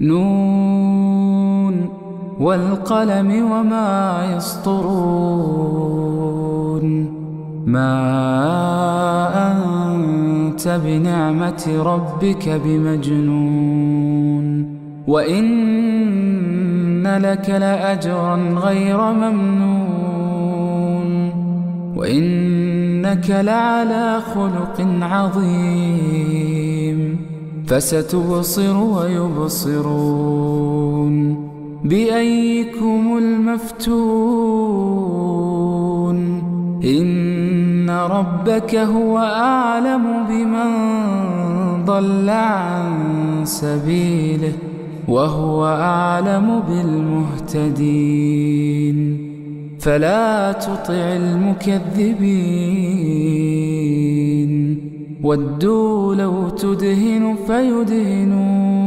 نون والقلم وما يسطرون. ما أنت بنعمة ربك بمجنون. وإن لك لأجرا غير ممنون. وإنك لعلى خلق عظيم. فستبصر ويبصرون بأيكم المفتون. إن ربك هو أعلم بمن ضل عن سبيله وهو أعلم بالمهتدين. فلا تطع المكذبين. ودوا لو تدهن فيدهنون.